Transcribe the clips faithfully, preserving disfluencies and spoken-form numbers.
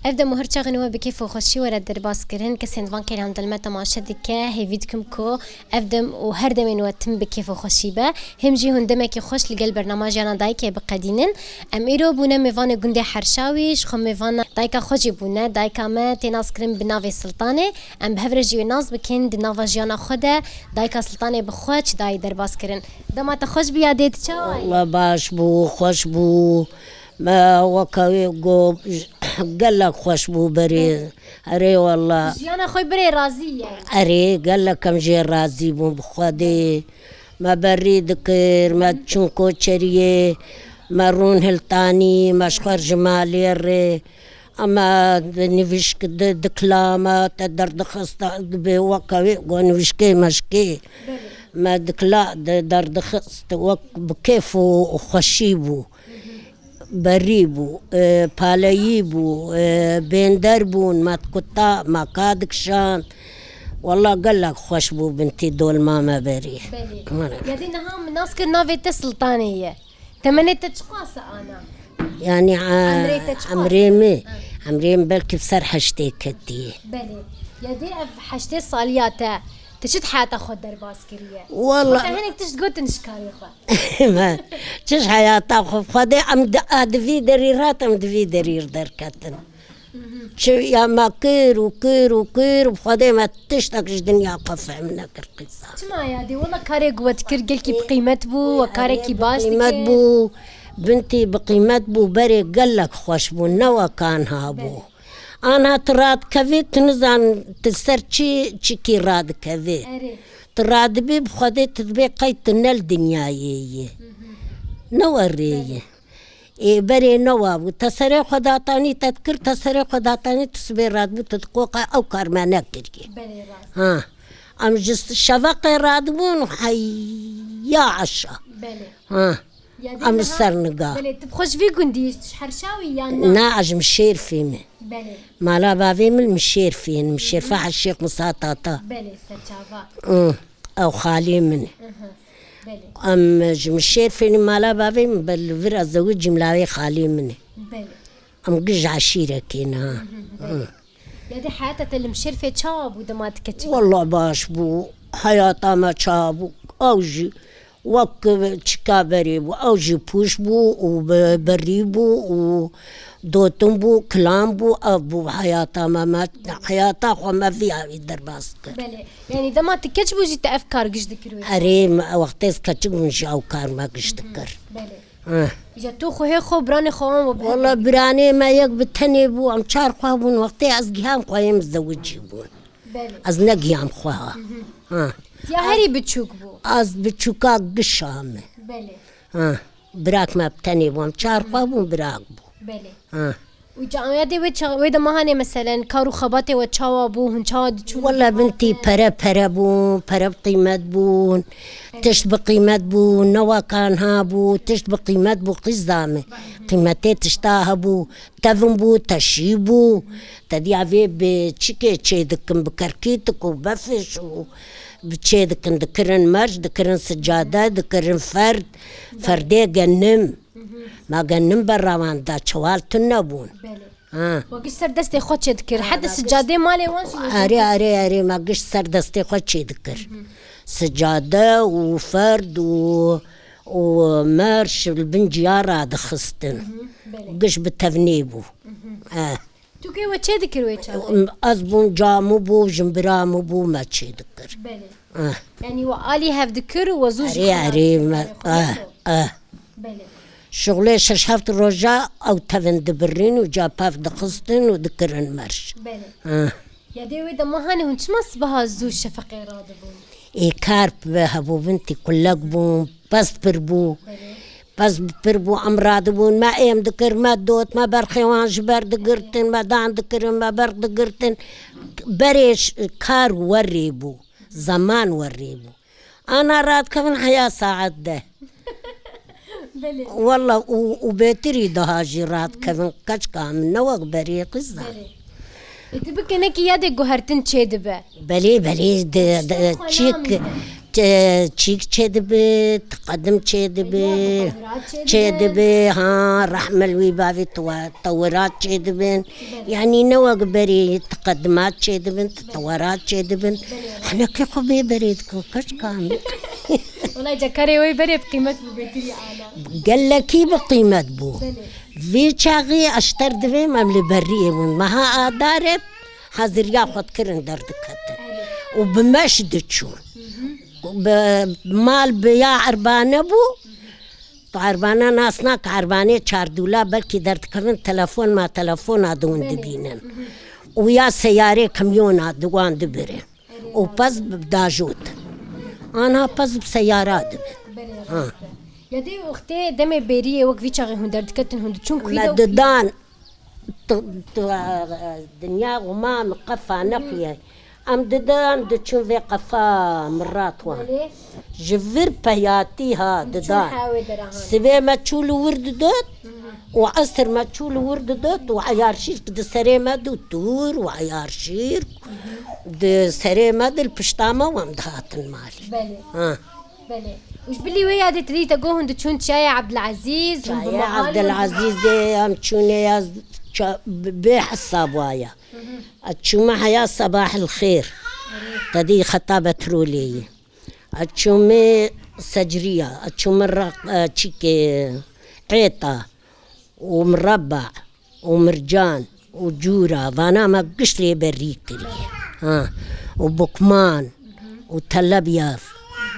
Ev dem û her çaxên we bi kêf û xweşî were derbas kirin. Kesên van kêlan dilme temaşe dike, hêvî dikim ku ev dem û her demên we tim bi kêf û xweşî be. Hêm jî hûn demekî xweş li gel bernama Jiyana Dayikê biqedînin. Em îro bûne mêvanê gundê Herşawî, ji xwe mêvana dayika xwe jî bûne. Dayika me tê naskirin bi navê Siltanê. Em bi hev re jî wê nas bikin di nava jiyana xwe de. Dayika Siltanê bi xwe çi dayî derbas kirin. Dema te xweş bî ya dê, tu çawa yî? Walla baş bû, xweş bû. Me weke wê got, gelek xweş bû berê. Erê walla. Jiyana xwe berê razî ye. Erê, gelek em jê razî bûn bi Xwedê. Me berî dikir, me çûn koçeriyê, me rûn hiltanî, me ji xwe ji malê rê. Ama nivîşk di, dikla me te derdixist, dibê weke wê got nivîşkê meşkê. Me dikla di derdixist, wek bi kêf û xweşî bû. Berî bû, e, paleyî bû, e, bênder bûn, me dikuta, me ka dikişand. Walla gelek xweş bû bintî dolma me berî. Belê. Ya dê niha min nas kir navê te Siltanê ye. Temenê te çiqas e ana? Yanî, e, Emrê te çiqas e? Emrê min, emrê min belkî bi ser heştê ketiye. Belê. Ya dê ev heştê saliya te, tu çi di heyata xwe derbas kiriye? Walla. Xwe te hinek tişt gotin ji karê xwe? Me çi ji heyata xwe, Xwedê em di, a di vî derî rat, em di vî derî derketin. Çi ya me kir û kir û kir û Xwedê me tiştek ji dinya xwe fehm nekir qîza. Çima ya dê? Wela karê ku we dikir gelkî bi qîmet bû, we karekî baş dikir. Qîmet bû, bintî bi qîmet bû, berê gelek xweş bû, ne wek anha bû. Anha tu radikevî, tu nizan tu ser çi, çikî radikevî. Erê. Tu radibî bi Xwedê tu dibê qey tu ne li dinyayê yî. Ne we rê yî. Ê, berê ne wa bû. Te serê xwe datanî, te dikir, te serê xwe datanî, tu sibê radibû, tu diqoqa ew kar me nekiriye. Belê rast. Ha. Em ji şeveqê radibûn heya eşa. Belê. Ha. Ya dê Em niha ser niga. Belê, tu bi xwe ji vî gundî yî, tu ji Herşawî yan na? Na, ez ji Mişêrfê me. Belê. Mala bavê min Mişêrfê in, Mişêrfa Şêx Musa Tata. Belê, serçava. Hı, ew xalê min e. Hı hı. Belê. Em ji Mişêrfê ne, mala bavê min, be li vir ez zewicîm lawê xalê min e. Belê. Em giş eşîrekê ne ha. Hı hı, belê. Hı. Ya dê heyata te li Mişêrfê çawa bû dema tu keçik? Walla baş bû. Heyata me çawa bû? Ew jî wek çika berê bû. Ew jî pûş bû û bi-, birî bû û dotin bû, kilam bû. Ev bû heyata me. Me heyata xwe me vî avî derbas kir. Belê. Yanî dema tu keç bû jî te ev kar giş dikir wê? Erê, me wextê ez keçik bûm jî ew kar me giş dikir. Belê. Ha. Îja tu xwe hê xwe, biranê xwe wan we bi hev Wala re? Biranê me yek bi tenê bû, em çar xwe bûn, wextê ez giham xwe yê min zewicî bûn. Belê. Ez negiham xwe ha. Ha. Ya herî biçûk bû? Ez biçûka gişa me. Belê. Ha. Birak me bi tenê bû, em çar xwe bûn, birak bû. Belê. Ha. Û ca-, ya dê wê ça-, wê de mehanê meselen kar û xebatê we çawa bû, hûn çawa diçûn? Wala bintî pere pere bûn, pere bi qîmet bûn, tişt bi qîmet bû, ne weka niha bû, tişt bi qîmet bû qîza me. Qîmetê tişta hebû, tevin bû, teşî bû. Te diya vê bi çikê çê dikin, bi kerkîtik û befiş û bi çê dikin, dikirin merc, dikirin sicade, dikirin ferd, ferdê genim. Ma genim berawan da çewal tune bûn. Belê. Ha. We giş ser destê xwe çê dikir. Ha, heta ma sicadê giş- malê wan jî wê Erê, erê, erê, ma giş ser destê xwe çê dikir. Sicade û ferd û, û merş li bin ciya radixistin. Belê. Giş bi tevnê bû. Eh. Tu kê we çê dikir wê çaxê? Ez bûn camû bû, jimbira min bû, me çê dikir. Belê. Eh. Yanî we alî hev dikir û we zû jî Erê, xwe erê, me, radikir. Eh, eh. Belê. Şuxulê şeş heft roja ew tevin dibirîn û ca pev dixistin û dikirin merş. Belê. Eh. Ya dê wê dema hanê hûn çima sibeha zû şefeqê radibûn? Ê kar bi hebû bin tî kulek bûn, pez pir bû. Belê. Pez pir bû, em radibûn, me êm dikir, me dot, me berxê wan ji ber digirtin, me dan dikirin, me berx digirtin. Berê ş-, kar werê bû, zeman werê bû. Ana radikevin heya saet de. Belê. Walla û, û bêtirî daha jî radikevin, keçka min ne wek berê qîza. Belê. Ê, tu bikinekî ya dê guhertin çê dibe? Belê, belê, de, de, Tiştê xwe çik, namîne. Çi-, çîk çêdibe, teqedim çêdibe, çêdibe, ha, rehmel wî bavê tewe-, tewirat çêdibin. Yanî ne wek berê teqedimat çêdibin, tewirat çêdibin. Hinekê xwe bê berê dikin, keçika min. Wela ca karê wê berê bi qîmet bû bêtirî ana. Gelekî bi qîmet bû. Belê. Vê çaxê eşter divêm em li beriyê bûn. Meha Adar e, haziriya xwe dikirin derdiketin. Û bi meş diçûn. Bi mal bi ya erbane bû. Tu erbane nas nake, erbanê çardûla belkî derdikevin telefon ma telefona di hûn dibînin. Û ya seyarê kamyona di wan dibirin. Û pez bi dajot. Anha pez bi seyara dibin. Belê, ha, rast e. Ya dê wextê demê bêriyê wek vî çaxê hûn derdiketin hûn diçûn kuyî de Me û didan tu, tu, dinya xwe ma min qefa nexuye. Em didan diçûn vê qefa mirat wan. Belê. Ji vir peyatî ha didan. Sibê me çû li wir didot û esir me çû li wir didot û eyarşîr di serê me dû tûr û eyarşîr di serê me di li pişta me wem dihatin malî. Belê. Ha. Belê. Û ji bilî wê yadê tu dî te got hûn diçûn çiyayê Ebdilezîz, hûn bi Çiyayê mehal hûn Ebdilezîzê em çûne ya ça-, bi, bê hesab waya. Hı hı. Ez çûme heya Sebahil Xêr. Erê. Te dî xeta petrolê yî. Ez çûme Secriya, ez çûme Req-, e, çîkê Êta û Mireba û Mircan û Cûra, vana me giş lê berî kiriye. Ha. Û Bukman û Telebyev,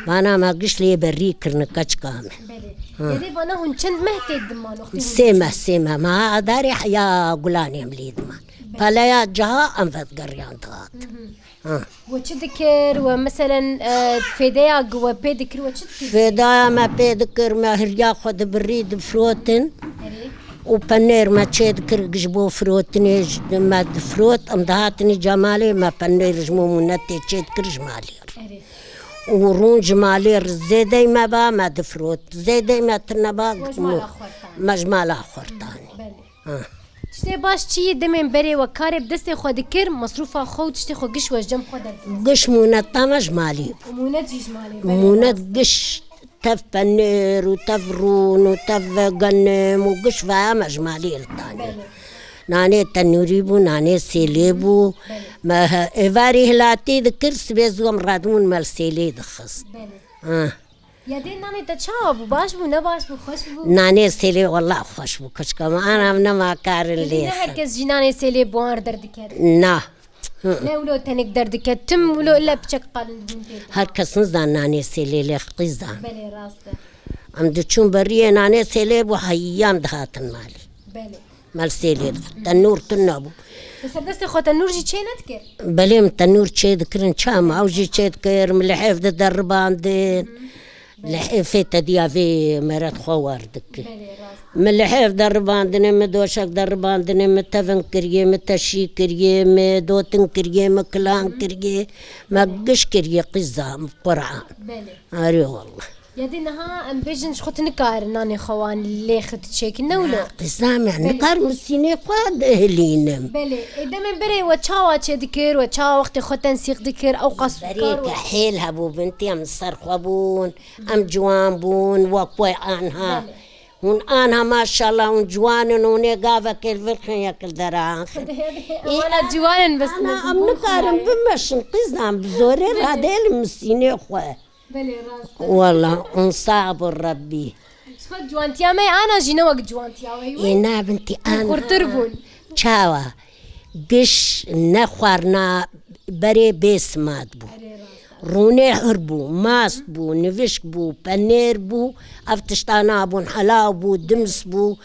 vana me giş lê berî kirine keçika me. Belê. Ha. Yadê vana hûn çend meh tê diman wextê hûn Sê meh, diçûn? Sê meh. Meha Adarê heya Gulanê em lê diman. Belê. Peleya ciha em vedigeriyand dihat. Hı hı. Ha. We çi dikir? We meselen, e, fêdeya ku we pê dikir, we çi dikir? Fêdaya me pê dikir, me hiriya xwe dibirî, difirotin. Erê. Û penêr me çê dikir, ji bo firotinê ji, me difirot, em dihatinî ca malê, me penêr ji bo mûnetê çê dikir ji malê re. Erê. Û rûn ji malê re zêdey me ba, me difirot. Zêdey me tune ba, We ji mala xwe re tanî. Me ji mala xwe re tanî. Belê. Ha. Tiştê baş çi yî, demên berê we karê bi destê xwe dikir, mesrûfa xwe û tiştê xwe giş we ji cem xwe derdikir. Giş mûneta me ji malê bû. Û mûnet jî ji malê, belê, Mûnet rast. Giş tev penêr û tev rûn û tev genim û giş veya me ji malê li tanê. Belê. Nanê tenûrî bû, nanê sêlê bû. Belê. Me he-, êvarî hilatî dikir, sibê zû em radibûn me li sêlê dixist. Belê. Ha. Ya dê nanê te çawa bû? Baş bû, ne baş bû, xweş bû? Nanê sêlê wela xweş bû, keçika me. Ana em nema karin Êdî lê ne xin. Her kes jî nanê sêlê bi wan re derdiket. Na. Hı. Ne wilo tenik derdiket. Tim wilo illa piçek qalin dibûn tê. Her kes nizan nanê sêlê lê qîzan. Belê, rast e. Em diçûn beriyê nanê sêlê bû, heyî em dihatin malê. Belê. Me li sêlê dixist. Tenûr tune bû. Li ser destê xwe tenûr jî çê nedikir? Belê, min tenûr çê dikirin, çama ew jî çê dikir, min lihêf dideribandin. Belê. Lihêfê te diya vê meret xwe war dikir. Belê, rast e. Min lihêf deribandine, min doşek deribandine, min tevin kiriye, min teşî kiriye, min dotin kiriye, min kilan kiriye, me giş kiriye qîza, min Qur'an. Belê. Arê wallah. Ya dê niha em bêjin ji xwe tu nikarin nanê xwe wan lê xit çêkin, ne wilo? Na, qîza me, Belê. Nikarim sînê xwe dihilînim. Belê, ê demên berê we çawa çê dikir, we çawa wextê xwe tensîq dikir, ew qas Berê kar ke we hêl hebû bin tê em ser xwe bûn, em ciwan bûn, wek we anha. Belê. Hûn anha maşallah hûn ciwan in, hûn ê gavekê li vir xin yek li dera xin. Ê, Wana ciwan in bes ana, mezin em bûn nikarin xwe. Bimeşin qîzan, bi zorê radêlim sînê xwe. Belê, rast e. Wala, hûn sax bû Rebbî. Ji xwe ciwantiya me ana jî ne wek ciwantiya we wê. Ê, nabin tî an. Xurtir bûn. Çawa? Giş ne xwarina berê bê simad bû. Erê, rast e. Rûnê hur bû, mast bû, nivişk bû, penêr bû, ev tiştana bûn, helaw bû, dims bû,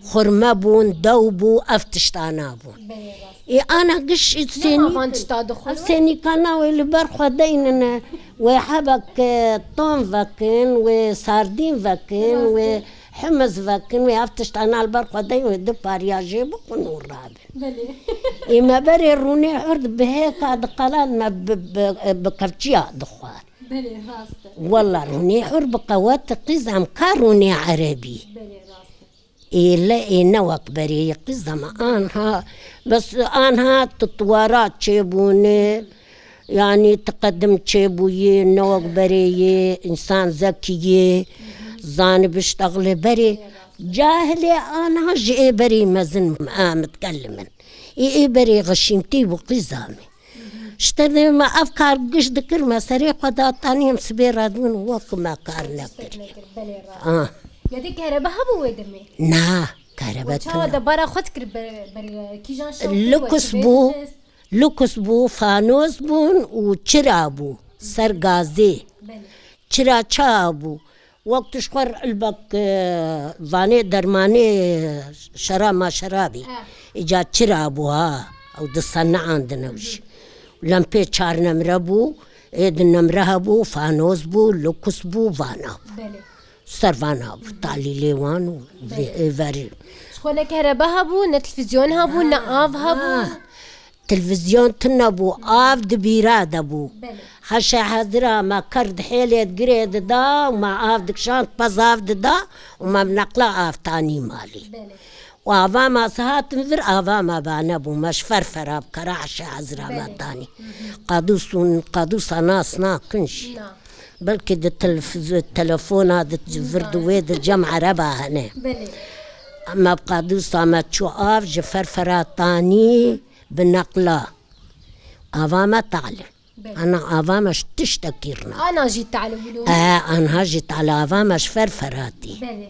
xurme bûn, dew bû, ev tiştana bûn. Belê, rast. Ê, ana giş ê Nema sênî-, van tişta dixwin ev we? Sênîkana wê li ber xwe deynine. Wê hebek, e, ton vekin, wê sardîn vekin, Rast wê e. Himiz vekin, wê ev tiştana li ber xwe deyn, wê du pariya jê bixwin û rabin. Belê. Ê me berê rûnê hurd bi hêka diqelan me bi, bi, bi kevçiya dixwar. Belê, rast e. Wela rûnê hur bi qewet qîz em ka rûnê erebî. Belê, rast e. Ê le ê ne wek berê yê qîz ama anha, bes anha tutwara çêbûne, Yanî ti qedim çêbûyî, ne wek berê yê, însan zekî yê, zanibişt exlê berê. Cahilê aniha ji ê berê mezin, e, mitkellim in. Ê, ê berê xeşîmtî bû qîza min. Ji te dê me ev kar giş dikir, me serê xwe datanî, em sibê radibin wek me kar nekir. Belê, rast. Ah. Ya dê kerebe hebû wê demê? Na, kerebe tune. Çawa debara xwe dikir ber-, ber-, kîjan şewqê we, Lukus çi bû, bêdixist? Lukus bû, fanos bûn û çira bû, ser gazê. Belê. Çira çawa bû? Wek tu ji xwe re ilbek, e, vanê dermanê şera maşera bî. Ha. Îca çira bû ha. Ew di sen neandin ew jî. Lempê çar nemre bû, ê di nemre hebû, fanos bû, lukus bû, vana bû. Belê. Ser vana bû, talîlê wan û vê êverî. Ji xwe ne kerebe hebû, ne televîzyon hebû, ne av hebû. Ha. Televîzyon tune bû, av di bîra de bû. Belê. Heşê hezira me ker di hêlê di girê dida û me av dikişand, pez av dida û me bi neqla av tanî malî. Belê. Û ava me se hatin vir, ava me ba nebû. Me ji fer fera bi kera heşê hezira me tanî. Belê. Hı hı. Qadûs û qadûsa nas nakin jî. Na. Belkî di telefîz-, telefona di vir di wê di cem ereba hene. Belê. Me bi qadûsa me çû av ji fer fera tanî. Bi neqla. Ava me talî. Belê. Ana ava me ji tiştekî rina. Ana jî talî wilo. E, anha jî talî ava me ji fer feratî. Belê.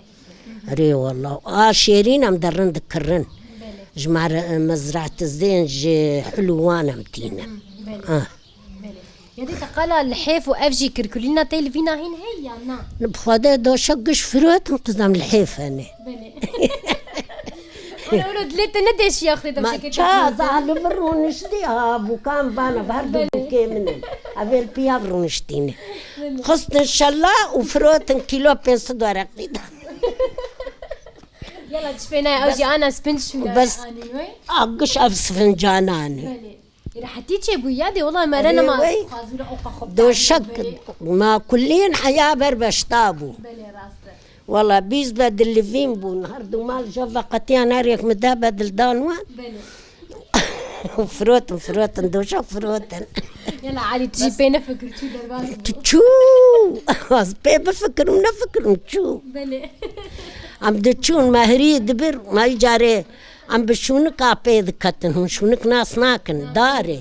Rê wela. A şêrîn em derin dikirin. Belê. Ji mer-, mezratizên ji hil û wan em tîne. Belê. Ah. Belê. Ya dê te qala lihêf û ev jî kirkulîna te li vîna hîn heye ya na? Bi Xwedê doşek giş firotin qizem lihêf hene. Belê. Ana wilo dilê te ne deşiya xwedê Ma doşekê te ça firotin. Za li vir rûniştî ha bûkan vana her du Belê. Bûkê min in. Evê li piyav rûniştîne. Belê. Xistin şela û firotin kîlo pênc sed wereqî da. Yala çi pê nayê, ew jî ana spin şûna Bes anî wê. A giş ev sifincanan e. Belê. Rehetî çêbû ya dê, wela me re nema wey. Xwazûra oqa xwe Doşek bitarî. Ma kulîn heya ber beşta bû. Belê, rast e. Wela bîst bedil li vîn bûn. Her du mal ji veqetiya nerêk min de bedil dan wan. Belê. Firotin, firotin, doşek firotin. Yala Alî tu jî pê nefikir çû derbas bû. Tu çû. Ez pê bifikirim, nefikirim çû. Belê. Em diçûn, me hirî dibir, me îcarê Em bi şûnika pê diketin, hûn şûnik nas nakin, darê.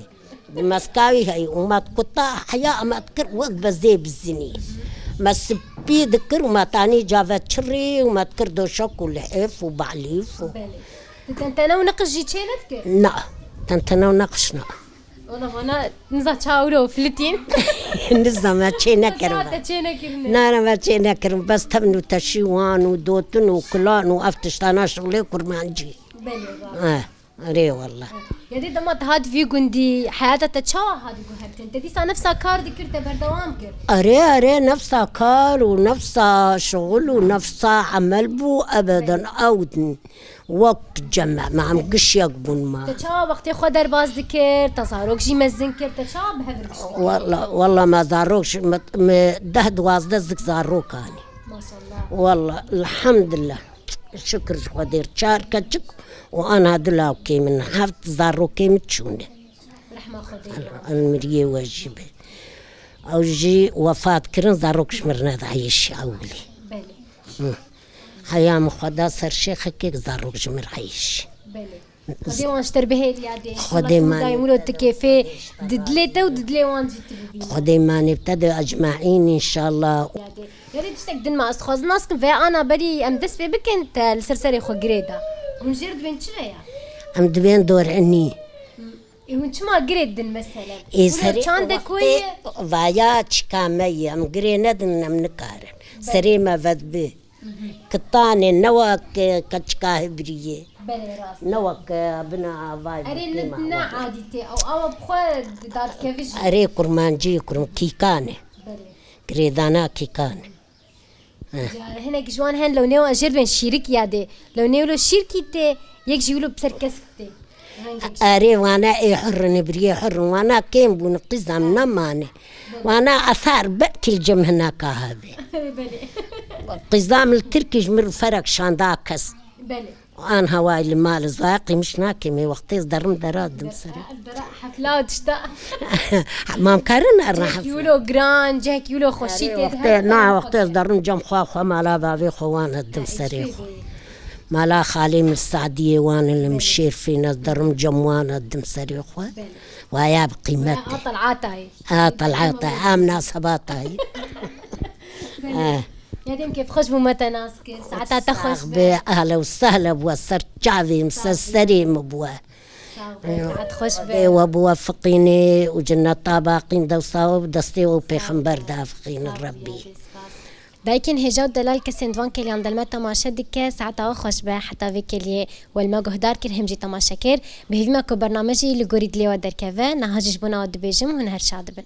Di meskawî heyî û me dikuta heya me dikir wek bezê bizinî. Me spî dikir û me tanî cave çirî û me dikir doşek û lihêf û balîf û Belê. Tu tentene û niqiş jî çê nedikir? Na, tentene û niqiş na. Wala vana niza çawa wilo filitîn. Niza me çê nekirin. Saete çê nekirin. Nara me çê nekirin. Bes tevn û teşî wan û dotin û kulan û ev tiştana şixulê kurmancî. Belê, rast. Eh, erê wala. Ya dê dema te hat vî gundî, heyata te çawa hat guhertin? Te dîsa nefsa kar dikir, te berdewam kir? Erê, erê, nefsa kar û nefsa şixul û nefsa emel bû ebeden ew din. Wek cem me, me em giş yek bûn me. Te çawa wextê xwe derbas dikir, te zarok jî mezin kir, te çawa bi hev re gişt? Walla, walla me zarok ji, me, me deh duwazdeh zik zarok anî. Maşallah. Walla, elhamdillah. Şikir ji Xwedê re çar keçik û ana du lawkê min, heft zarokê min çûne. Rehma Xwedê. El, el miriyê we jî be. Ew jî wefat kirin, zarok ji min re nedayê şî ewilî. Belê. Hı. Heya min xwe da ser şêxekê zarok ji min re heyî şî. Belê. Xwedê wan ji te re bihêlî ya dê. Xwedê Înşallah manê. Daîm wilo tu kêfê di dilê te û di dilê wan jî tu bibî. Xwedê manê te de ecmaîn înşallah. Ya dê. Ya dê tiştek din ma ez dixwazim nas kim, veya ana berî em dest pê bikin te li ser serê xwe girê da. Hûn jêr dibên çi re ya? Em dibên dorinî. Ê hûn çima girê din meselen? Ê Hûn serê çandek wê wextê ye? Vaya çika me ye, em girê nedin em nikarin. Belê. Serê me vedbi. Kitanê ne wek keçika hibriyê. Belê, rast. Ne wek, e, bina avay Erê, ne, ne adî tê. Ew awa bi xwe dadikeve jî. Erê kurmancî, kurm kîkan e. Belê. Girêdana kîkan e. Heh. Ya, hinek ji wan hen lewnê wan jêr bên şîrik ya dê. Lewnê wilo şîrkî tê, yek jî wilo bi ser kesk tê. Rengek jî. Erê, wana ê hurrin, biriyê hurrin, wana kêm bûn, qîzam nemane. Belê. Wana eser belkî li cem hineka hebe. Belê. Qîzam li Tirkî ji min ferek şanda kes. Belê. An hawayî li mal zaya qîmiş nakêm, ê wextê ez derim dera dim serê. Dera heft La tişta. Mam karin erna hef. Cihekî wilo giran, cihekî wilo xweşî tê de. Wextê na wextê ez derim cem xwe xwe mala bavê xwe wan edim serê xwe. Mala xalê min Sadiyê wan li min şêrfîn ez derim cem wan edim serê xwe. Waya bi qîmet. A tel'atayê. A tel'ata, a minasebata. Ya dem kêf xweş bû me te nas kir. Saeta te xweş be. Be ahla û sahla bû ser çavê min ser serê min bû. Sax be, saet xweş be. Lê we biwefiqînê û cinneta baqîn dewsa we bi destê we û pêxember dafiqîne Rebbî. Dayikên hêja û delal kesên di van kêliyan de li me temaşe dike, saeta we xweş be, heta vê kêliyê we li me guhdar kir, him jî temaşe kir. Bi hêvî me ku bername jî li gorî dilê we derkeve, niha jî ji bona we dibêjim, hûn her şad bin.